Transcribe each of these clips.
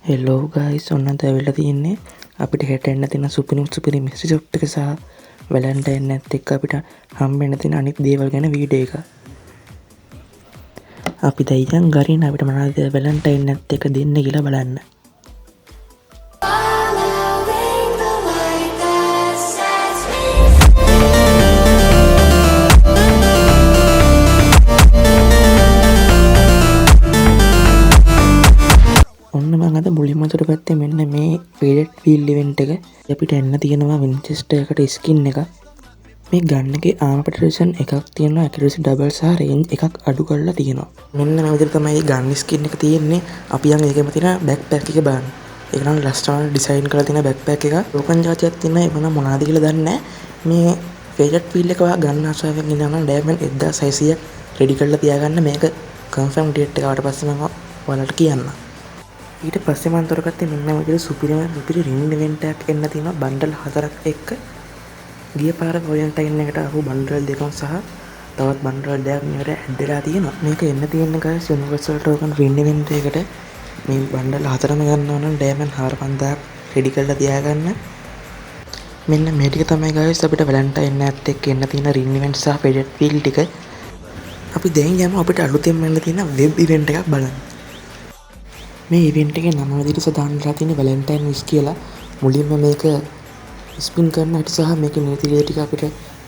Hello guys, ඔන්න අද ඇවිල්ලා තියෙන්නේ අපිට හෙට එන්න තියෙන සුපිරිම සුපිරි මිස්ටරි ෂොප් එක සහ වැලන්ටයින් එකත් එක්ක අපිට හම්බෙන්න තියෙන අනිත් දේවල් ගැන වීඩියෝ එකක්. අපි දැන් යන් ගරින් අපිට මොනවද වැලන්ටයින් එකත් එක්ක දෙන්න කියලා බලන්න. Following the light that sets me. ඔන්න මං අද මුලින්ම තෝරගත්තේ මෙන්න මේ ෆේඩඩ් වීල් ඉවෙන්ට් එක. අපිට එන්න තියෙනවා වින්චෙස්ටර් එකට ස්කින් එකක්. මේ ගන් එකේ ආර්මර් පෙනට්‍රේෂන් එකක් තියෙනවා, ඇකියුරසි ඩබල් සහ රේන්ජ් එකක් අඩු කරලා තියෙනවා. මෙන්න මේ විදිහට තමයි මේ ගන් ස්කින් එක තියෙන්නේ. අපි යන් ඒකෙම තියෙන බෑක් පැක් එක බලන්න. ඒක නම් ලස්සනට ඩිසයින් කරලා තියෙන බෑක් පැක් එකක්. ටෝකන් ජාතියක් තියෙනවා, ඒක නම් මොනවද කියලා දන්නේ නැහැ. මේ ෆේඩඩ් වීල් එක ඔයා ගන්න ආසාවෙන් ඉඳලා නම් ඩයමන්ඩ් 1600ක් රෙඩි කරලා තියාගන්න. මේක කන්ෆර්ම් ඩේට් එක ආවට පස්සේ මම ඔයාලට කියන්නම්. ඊට පස්සේ මම තෝරගත්තේ මෙන්න මේ විදිහට සුපිරිම සුපිරි රින් ඉවෙන්ට් එකක් එන්න තියෙනවා බන්ඩල් හතරක් එක්ක. ගිය පාර වැලන්ටයින් එකට ආපු බන්ඩල් දෙකක් සහ තවත් බන්ඩල් දෙකක් මේකට ඇඩ් වෙලා තියෙනවා. මේක එන්න තියෙන guys universal token ring event එකට මේ බන්ඩල් හතරම ගන්නවා නම් ඩයමන්ඩ් 4500ක් රෙඩි කරලා තියාගන්න. මෙන්න මේ ටික තමයි ගයිස් අපිට වැලන්ටයින් එකත් එක්ක එන්න තියෙන රින් ඉවෙන්ට් සහ ෆේඩඩ් වීල් ටික. අපි දැන් යමු අපිට අලුතෙන්ම එන්න තියෙන වෙබ් ඉවෙන්ට් එකක් බලන්න. මේ ඉවෙන්ට් එකේ නම විදිහට සඳහන් වෙලා තියෙන වැලන්ටයින් විශ් කියලා. මුලින්ම මේක ස්පින් කරන හැටි සහ මේකේ නීති රීති ටික අපිට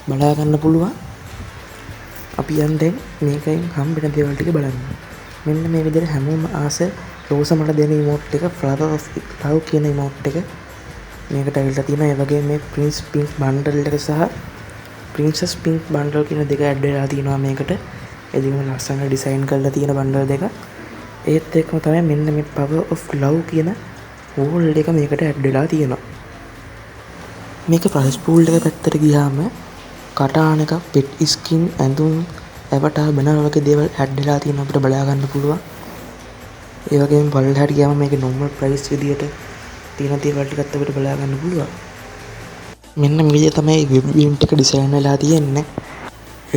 බලා ගන්න පුළුවන්. අපි යන් දැන් මේකෙන් හම්බෙන දේවල් ටික බලන්න. මෙන්න මේ විදිහට හැමෝම ආස රෝස මල දෙන ඉමෝට් එක, ෆ්ලවර් ඔෆ් ලව් කියන ඉමෝට් එක මේකට ඇවිල්ලා තියෙනවා. ඒ වගේම මේ ප්‍රින්ස් පින්ක් බන්ඩල් එක සහ ප්‍රින්සස් පින්ක් බන්ඩල් කියන දෙක ඇඩ් වෙලා තියෙනවා මේකට. ඒ දෙකම ලස්සනට ඩිසයින් කරලා තියෙන බන්ඩල් දෙක. ඒත් එක්කම තමයි මෙන්න මේ පවර් ඔෆ් ලව් කියන වෝල් එක මේකට ඇඩ් වෙලා තියෙනවා. මේක ප්‍රයිස් පූල් එක පැත්තට ගියාම කටාන එකක්, පෙට් ස්කින්, ඇඳුම්, ඇවටාර්, බැනර් වගේ දේවල් ඇඩ් වෙලා තියෙනවා අපිට බලා ගන්න පුළුවන්. ඒ වගේම පල්ලෙහාට ගියාම මේකේ නෝමල් ප්‍රයිස් විදියට තියෙන දේවල් ටිකත් අපිට බලා ගන්න පුළුවන්. මෙන්න මේ විදිය තමයි වෙබ් ඉවෙන්ට් එක ඩිසයින් වෙලා තියෙන්නේ.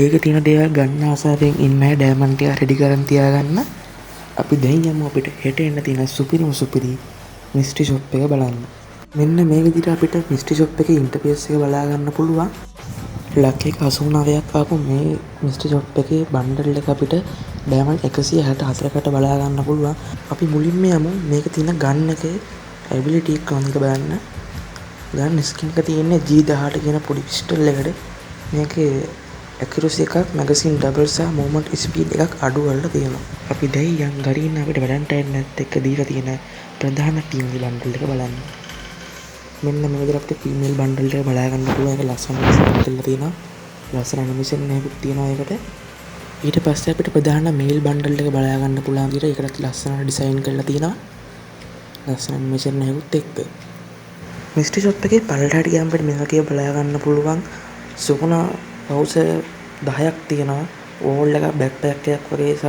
ඒකේ තියෙන දේවල් ගන්න ආසාවෙන් ඉන්න අය ඩයමන්ඩ් ටික රෙඩි කරන් තියාගන්න. අපි දැන් යමු අපිට හෙට එන්න තියෙන සුපිරිම සුපිරි මිස්ටරි ෂොප් එක බලන්න. මෙන්න මේ විදිහට අපිට මිස්ටරි ෂොප් එකේ ඉන්ටර්ෆේස් එක බලා ගන්න පුළුවන්. ලක් එක 89ක් ආපු මේ මිස්ටරි ෂොප් එකේ බන්ඩල් එක අපිට ඩයමන්ඩ් 164කට බලා ගන්න පුළුවන්. අපි මුලින්ම යමු මේක තියෙන ගන් එකේ ඇබිලිටි එක කොහොමද බලන්න. ගන් ස්කින් එක තියෙන්නේ G18 කියන පොඩි පිස්ටල් එකට. මේකේ ඇකියුරසි එකක්, මැගසින් ඩබල් සහ මූව්මන්ට් ස්පීඩ් එකක් අඩු කරලා තියෙනවා. අපි දැන් යන් ගරින් අපිට වැලන්ටයින් එකත් එක්ක දීලා තියෙන ප්‍රධාන ෆීමේල් බන්ඩල් එක බලන්න. මෙන්න මේ විදිහට අපිට ෆීමේල් බන්ඩල් එක බලා ගන්න පුළුවන්. ඒක ලස්සන ඩිසයින් කරලා තියෙනවා. ලස්සන ඇනිමේෂන් එකකුත් තියෙනවා ඒකට. ඊට පස්සේ අපිට ප්‍රධාන මේල් බන්ඩල් එක බලා ගන්න පුළුවන් විදිහට ඒකටත් ලස්සනට ඩිසයින් කරලා තියෙනවා. ලස්සන ඇනිමේෂන් එකකුත් එක්ක. මිස්ටරි ෂොප් එකේ පල්ලෙහාට ගියාම අපිට මේ වගේ බලා ගන්න පුළුවන් සුකුණ වවුසර් 10ක් තියෙනවා. වෝල් එකක්, බෑක් පැක් එකක් වගේ සහ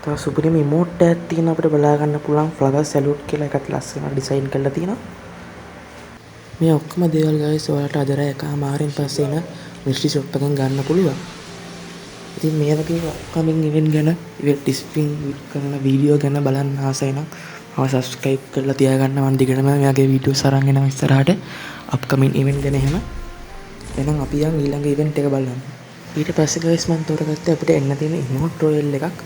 තව සුපිරිම ඉමෝට් එකක් තියෙනවා අපිට බලා ගන්න පුළුවන්. ෆ්ලවර් සැලූට් කියලා එකත් ලස්සනට ඩිසයින් කරලා තියෙනවා. මේ ඔක්කොම දේවල් ගයිස් ඔයාලට අද රෑ එකහමාරෙන් පස්සේ එන මිස්ටරි ෂොප් එකෙන් ගන්න පුළුවන්. ඉතින් මේ වගේ අප්කමින් ඉවෙන්ට් ගැන, ඉවෙන්ට් ස්පින් කරන වීඩියෝ ගැන බලන්න ආසයි නම් මම සබ්ස්ක්‍රයිබ් කරලා තියාගන්න. මම දිගටම මේ වගේ වීඩියෝස් අරන් එනවා ඉස්සරහට අප්කමින් ඉවෙන්ට් ගැන එහෙම. එහෙනම් අපි යන් ඊළඟ ඉවෙන්ට් එක බලන්න. ඊට පස්සේ ගයිස් මම තෝරගත්තේ අපිට එන්න තියෙන ඉමෝට් රොයල් එකක්.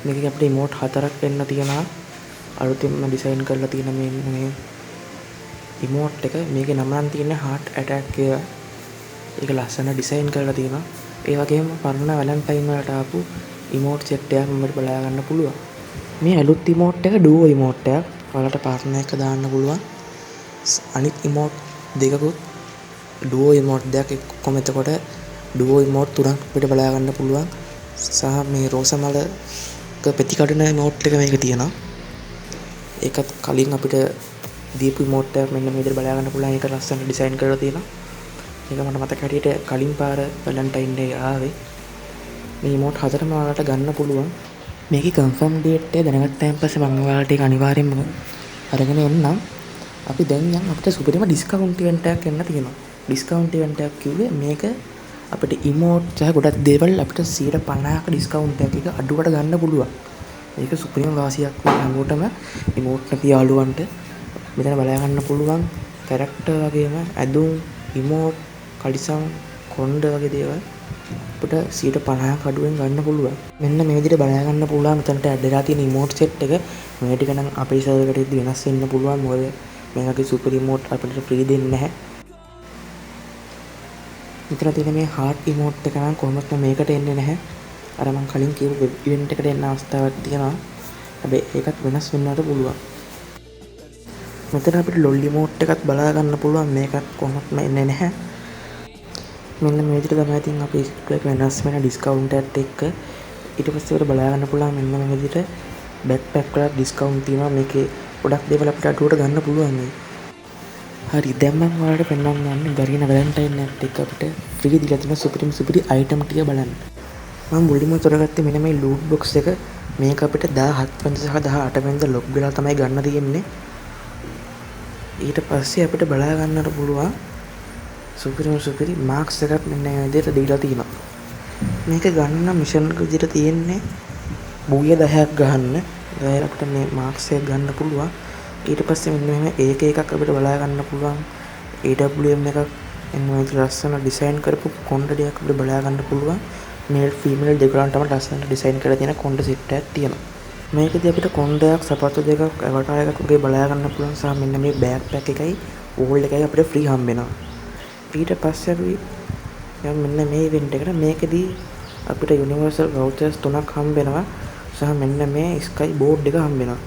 මේකෙන් අපිට ඉමෝට් හතරක් එන්න තියෙනවා. අලුතින්ම ඩිසයින් කරලා තියෙන මේ ඉමෝට් එක. මේකේ නම නම් තියෙන්නේ හાર્ට් ඇටැක් කියලා. ඒක ලස්සන ඩිසයින් කරලා තියෙනවා. ඒ වගේම පරණ වැලන්ටයින් වලට ආපු ඉමෝට් සෙට් එකක් අපිට බලා ගන්න පුළුවන්. මේ අලුත් ඉමෝට් එක ඩුවෝ ඉමෝට් එකක්. ඔයාලට පාර්ට්නර් එක දාන්න පුළුවන්. අනිත් ඉමෝට් දෙකකුත් ඩුවෝ ඉමෝට් දෙකක් එක්කම එතකොට ඩුවෝ ඉමෝට් තුනක් අපිට බලා ගන්න පුළුවන්. සහ මේ රෝස මලක පෙති කඩන ඉමෝට් එක මේක තියෙනවා. ඒකත් කලින් අපිට දීපු ඉමෝට් එකක් මෙන්න මේ විදිහට බලා ගන්න පුළුවන්. ඒක ලස්සනට ඩිසයින් කරලා තියෙනවා. ඒක මට මතක හැටියට කලින් පාර වැලන්ටයින් ඩේ ආවේ. මේ ඉමෝට් හතරම ඔයාලට ගන්න පුළුවන්. මේකේ කන්ෆර්ම් ඩේට් එක දැනගත්තයින් පස්සේ මම ඔයාලට ඒක අනිවාර්යෙන්ම අරගෙන එන්නම්. අපි දැන් යන් අපිට සුපිරිම ඩිස්කවුන්ට් ඉවෙන්ට් එකක් එන්න තියෙනවා. ඩිස්කවුන්ට් ඉවෙන්ට් එකක් කිව්වේ මේක අපිට ඉමෝට් සහ ගොඩක් දේවල් අපිට 50%ක ඩිස්කවුන්ට් එකක් එක අඩුවට ගන්න පුළුවන්. ඒක සුපිරිම වාසියක් වෙන හැමෝටම ඉමෝට් නැති යාළුවන්ට. මෙතන බලා ගන්න පුළුවන් කැරක්ටර් වගේම ඇඳුම්, ඉමෝට්, කලිසම්, කොණ්ඩ වගේ දේවල් අපිට 50%ක් අඩුවෙන් ගන්න පුළුවන්. මෙන්න මේ විදිහට බලා ගන්න පුළුවන් මෙතනට ඇඩ් වෙලා තියෙන ඉමෝට් සෙට් එක. මේ ටික නම් අපේ සර්වර් එකට එද්දි වෙනස් වෙන්න පුළුවන්. මොකද මේ වගේ සුපර් ඉමෝට් අපිට ෆ්‍රී දෙන්නේ නැහැ. මෙතන තියෙන මේ හાર્ට් ඉමෝට් එක නම් කොහොමත්ම මේකට එන්නේ නැහැ. අර මං කලින් කියපු වෙබ් ඉවෙන්ට් එකට එන්න අවස්ථාවක් තියෙනවා. හැබැයි ඒකත් වෙනස් වෙන්නට පුළුවන්. මෙතන අපිට ලොල් ඉමෝට් එකත් බලා ගන්න පුළුවන්. මේකත් කොහොමත්ම එන්නේ නැහැ. මෙන්න මේ විදිහට තමයි ඉතින් අපේ ස්ටෝර් එක වෙනස් වෙන ඩිස්කවුන්ට් එකත් එක්ක. ඊට පස්සේ අපිට බලා ගන්න පුළුවන් මෙන්න මේ විදිහට බෑක්පැක් වලත් ඩිස්කවුන්ට් තියෙනවා. මේකේ ගොඩක් දේවල් අපිට අඩුවට ගන්න පුළුවන් මේ. හරි, දැන් මම ඔයාලට පෙන්වන්න යන්නේ ගරීනා වැලන්ටයින් එකත් එක්ක අපිට ෆ්‍රී දීලා තියෙන සුපිරිම සුපිරි අයිටම් ටික බලන්න. මම මුලින්ම තෝරගත්තේ මෙන්න මේ ලූට් බොක්ස් එක. මේක අපිට 17 වෙනිදා සහ 18 වෙනිදා ලොග් වෙලා තමයි ගන්න තියෙන්නේ. ඊට පස්සේ අපිට බලා ගන්නට පුළුවන් සුපිරිම සුපිරි මාක්ස් එකක් මෙන්න මේ විදිහට දීලා තියෙනවා. මේක ගන්න නම් මිෂන් එක විදිහට තියෙන්නේ බූය 10ක් ගහන්න. 10 අපිට මේ මාක්ස් එක ගන්න පුළුවන්. ඊට පස්සේ මෙන්න මෙහෙම AK එකක් අපිට බලා ගන්න පුළුවන්. AWM එකක් එන්න මේ විදිහට ලස්සන ඩිසයින් කරපු කොණ්ඩ ටිකක් අපිට බලා ගන්න පුළුවන්. මේල් ෆීමේල් දෙගොල්ලන්ටම ලස්සනට ඩිසයින් කරලා තියෙන කොණ්ඩ සෙට් එකක් තියෙනවා. මේකදී අපිට කොණ්ඩයක්, සපත්තු දෙකක්, ඇවටාර් එකක් වගේ බලා ගන්න පුළුවන් සහ මෙන්න මේ බෑක් පැක් එකයි වෝල් එකයි අපිට ෆ්‍රී හම්බ වෙනවා. ඊට පස්සේ අපි යමු මෙන්න මේ ඉවෙන්ට් එකට. මේකදී අපිට යුනිවර්සල් වවුචර්ස් 3ක් හම්බ වෙනවා සහ මෙන්න මේ ස්කයි බෝඩ් එක හම්බ වෙනවා.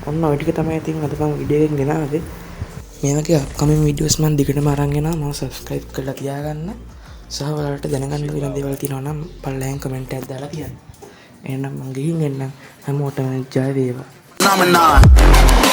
ඔන්න ඔය ටික තමයි ඉතින් අද මම වීඩියෝ එකෙන් ගෙනාවේ. මේ වගේ අප්කමින් වීඩියෝස් මම දිගටම අරන් එනවා. මම සබ්ස්ක්‍රයිබ් කරලා තියාගන්න. සහ ඔයාලට දැනගන්න වෙන දේවල් තියෙනවා නම් පල්ලෙහාන් කමෙන්ට් එකක් දාලා තියන්න. එහෙනම් මං ගිහින් එන්නම්. හැමෝටම ජය වේවා. Phenomenon.